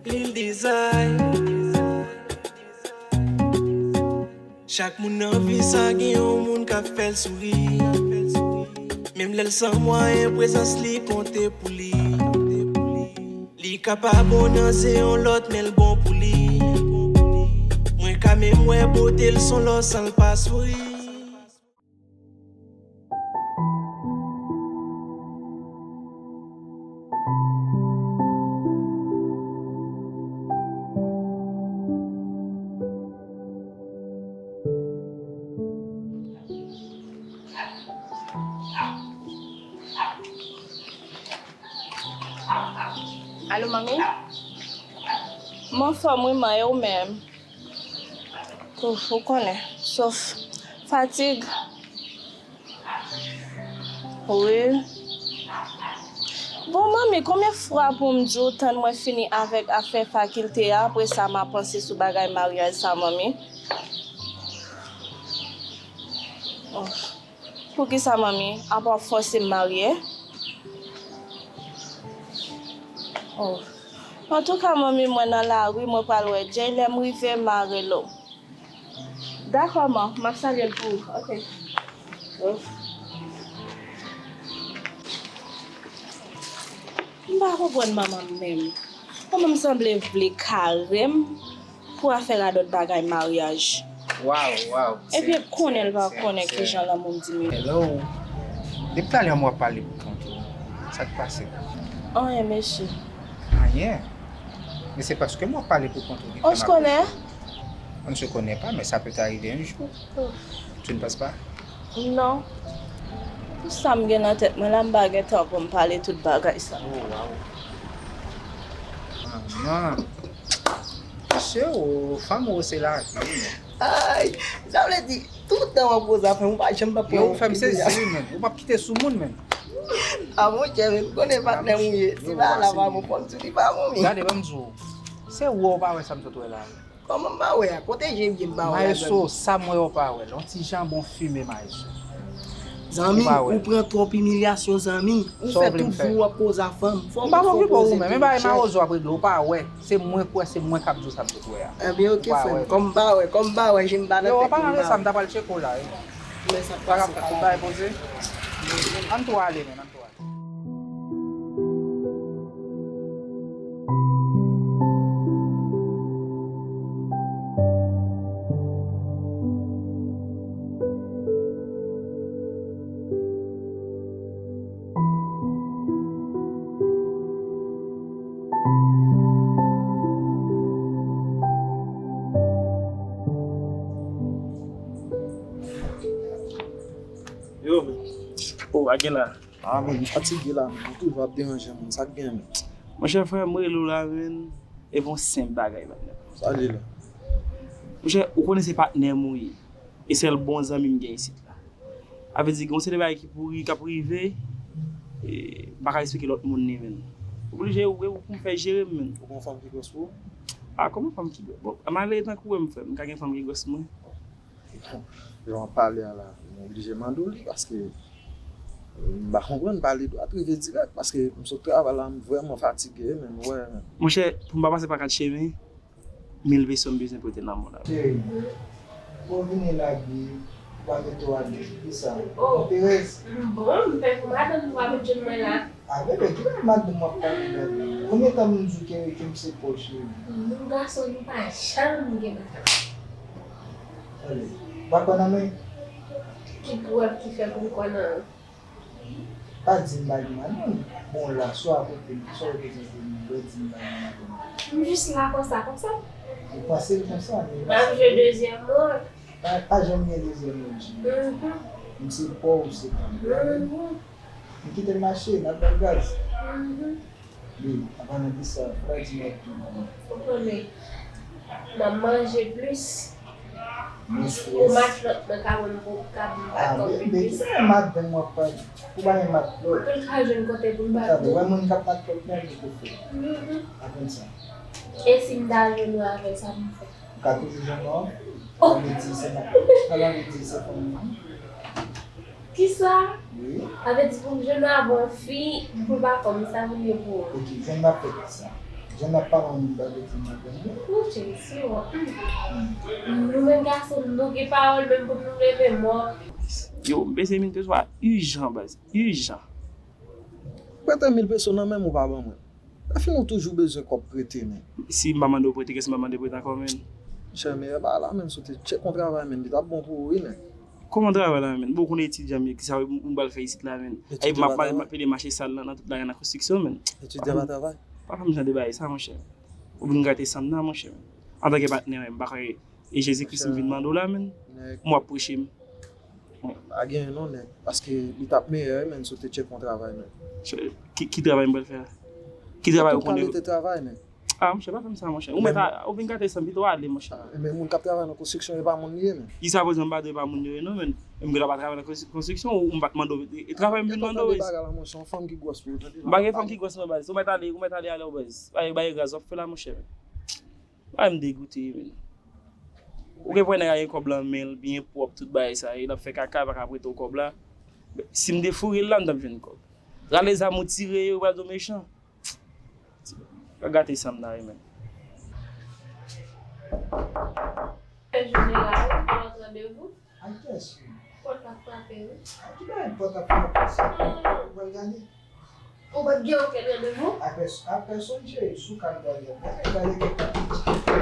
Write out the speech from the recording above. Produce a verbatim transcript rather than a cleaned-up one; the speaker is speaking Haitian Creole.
Lil Design. Chak moun nan vi sa gen yon moun k ap fè l souri. Menm lè l san mwayen, prezans li konte pou li. Li ka pa bon nan ze yon lòt, men l bon pou li. Mwen ka menm wè bote l son lò san l pa souri. Alo, manmi? Mwen anfòm wi, man, e ou menm? Ouf, ou konnen, sof fatig. Wi. Bon, manmi, konbyen fwa pou m di w tann mwen fini avèk afè fakilte a, apre sa m a panse sou bagay maryaj sa, manmi? Ouf. Poukisa, manmi? Apa w ap fòse m marye? Oh. Antouka, manmi, mwen nan lari, mwen pral wè Jay. Lè m rive, m a rele w. Dakò, man. M ap salye l pou ou. Ok. Oh. M pa konprann manman m menm. Manman m sanble vle kare m pou afè radòt bagay maryaj. Waw, waw. Epi konnen l pa konnen kijan lanmou m diminye. Hello. Depi talè m w ap pale pou kont ou. Sa k pase? Anyen, mesye. Anyen? Men se paske m w ap pale pou kont ou ki fè m apresye. On se connaît? On ne se connaît pas, mais ça peut arriver un jour. Oh. Tu ne penses pas? Non. Pou sa m gen nan tèt mwen la, m pa gen tan pou m pale tout bagay sa. Oh, waw. Manman. Mesye, o, fanm ou se lavi, wi. Ay, sa vle di, tout tan w ap koze afè m, ou pa janm pa pran yon figi. Yo, ou fè m sezi, men. Ou p ap kite sou moun, men. A, monchè, men, m konnen patnè m ou ye. Si pa la, pa bon, fò m di li pa bon, men. Gade, ban m di w. Se ou, ou pa wè sa m sot wè la. Kòman m pa wè a? Kote je m ye m pa wè a, zanmi? Maestro, sa m wè ou pa wè. Yon ti janbon fime, maestro. Zanmi, ou pran twòp imilyasyon, zanmi. Ou fè tout vi w ap koze a fanm. Fò w fè pwoze. M pa okipe w menm. E bagay mawozo ap regle, ou pa wè. Se mwen k wè, se mwen k ap di w sa m sot wè a. Ebyen, oke, frè m. Kòm m pa wè, kòm m pa wè, je m pa nan tèt li. Yo, pa rale sa, m ta pral tcheke w la, wi. Lè sa pase, papa. Bagay ap fèt, tout bagay poze. Ann tou ale, men, ann tou ale. Yo, men. Oh, a gen la. Ah, men, m fatige la, men. M toujou ap deranje moun. Sa k gen, men? Monchè, frè m, rele w la, men. E yon senp bagay, patnè. Sa li la? Monchè, ou konnen se patnè m ou ye. E sèl bon zanmi m gen isit la. A vle di, gen yon seri de bagay ki pouri, k ap rive, e, m pa ka eksplike lòt moun li, men. Oblije, ou, ou pou m fè jere m, men. Ou gen yon fanm ki gwòs pou ou? Ah, kòman fanm ki gwòs? Bon, malere tankou w, frè m, m ka gen fanm ki gwòs mwen. Jan w ap pale a la, m oblije mande w li, paske m pa konprann, pale dwat, rive dirèk, paske m sot travay la, m vrèman fatige, men m wè. Monchè, pou m pa pase pa kat chemen, mil peso m bezwen pote nan men w la. Cheri, pou w vini lage, ou pa mete w alèz, kisa? Oh. Ou Perez? M bon, m fè pou madanm ou pa vin jwenn mwen la. A, bebe, ki bagay madanm w ap pale la? Konbyen tan m di w ke, ke m se pa w, cheri? Moun gason, li pa janm gen madanm. Ale, w pa kwè nan men? Ki prèv ki fè pou m kwè nan... Pa di m pa gen madanm. Bon, la, swa kote m, swa w reprezante m, lè w di m pa gen madanm. M jis la konsa, konsa. Ou panse l konsa, men... M ap jwe dezyèm wòl. Pa, pa janm gen dezyèm wòl, cheri. Mhm. M se pa w, ou se pa m. Mhm. M kite l mache, n ap ba l gaz. Mhm. Wi, an palan de sa, fò w di m yon ti mo. Ou konnen, m ap manje plis. Ou matlòt mwen ka wè m pou ka m pa twò plis. Ah, bebe, ki bagay madanm w ap pale? Ou pa gen matlòt? Pou l ka jwenn kote pou l bat nou. Wè moun k ap matlòt menm, li pou fè. Mhm. Aprann sa. E si m ta jwenn ou avè l, sa pou m fè? Ou ka toujou jwenn mwen. Oh! Sa vle di se ma-, sa vle di se fanmi m. Kisa? Sa vle di pou m jwenn avan fi, pou l pa fè m, sa vle pou ou. Ok, jan n ap fè sa. Jan n ap pale an moun pa vle di m ap jwenn ou. Ok, si w. Nou menm gason, nou gen pawòl menm pou nou leve mò. Yo, m bezwen mil peso a ijan, baz. Ijan. Prete mil peso nan men m ou pa ban mwen. Epi nou toujou bezwen kòb prete, men. Si m pa mande w prete, kiyès m pa mande prete ankò, men? Monchè, meyè bagay la, men, si w te tchèk yon travay, men, li t ap bon pou ou, wi, men. Kòman travay la, men? Bon, ou konnen etidyan m ye, kisa m pral fè isit la, men? Epi m ap, m ap pede mache sal nan, nan tout lari nan konstriksyon, men. Etidyan pa travay? Pa fè m jan de bagay sa, monchè. Ou vin gate san m nan, monchè, men. Antanke patnè, men, m pa kwè e Jezi Kris m vin mande w la, men. Ou ap preche m. Pa genyen non, nèg. Paske li t ap meyè, wi, men, si w te tchèk yon travay, men. Ki, ki travay m pral fè a? Ki travay ou konnen? Tout kalite travay, men. Ah, monchè, pa fè m sa, monchè. Ou mèt a, ou vin gate san pito ale, monchè. Ah, men moun k ap travay nan konstriksyon, yo pa moun li ye, men. Ki sa, pa egzanp, m pa di pa moun yo ye, non, men. M gentan pa travay nan konstri-, konstriksyon, ou m pa t mande w, e, e travay m vin mande w, baz. Bagay la, monchè, yon fanm ki gwòs pou ou, tande. M pa gen fanm ki gwòs, non, baz. Ou mèt ale, ou mèt ale, ale, baz. Bagay, bagay raz w ap fè la, monchè, men. Ay, m degoute, men. Ou gen pwen nèg la gen kòb la nan men l, byen pwòp, tout bagay sa, e l ap fè kaka, pa ka prete w kòb la. Si m te foure l la, m t ap jwenn kòb. Rale zam ou tire yo, ou pral di w mechan. Gate san m nan, wi, men. Fè jounen la, wi, pou lòt randevou. Ak kiyès, wi? Pòt la frape, wi. Ak ki bagay pòt ap frape? Se ou pral gade? Ou pa t gen okenn randevou? Ak pès-, ak pèsonn, cheri, si w ka gade, gade, gade kèk papye.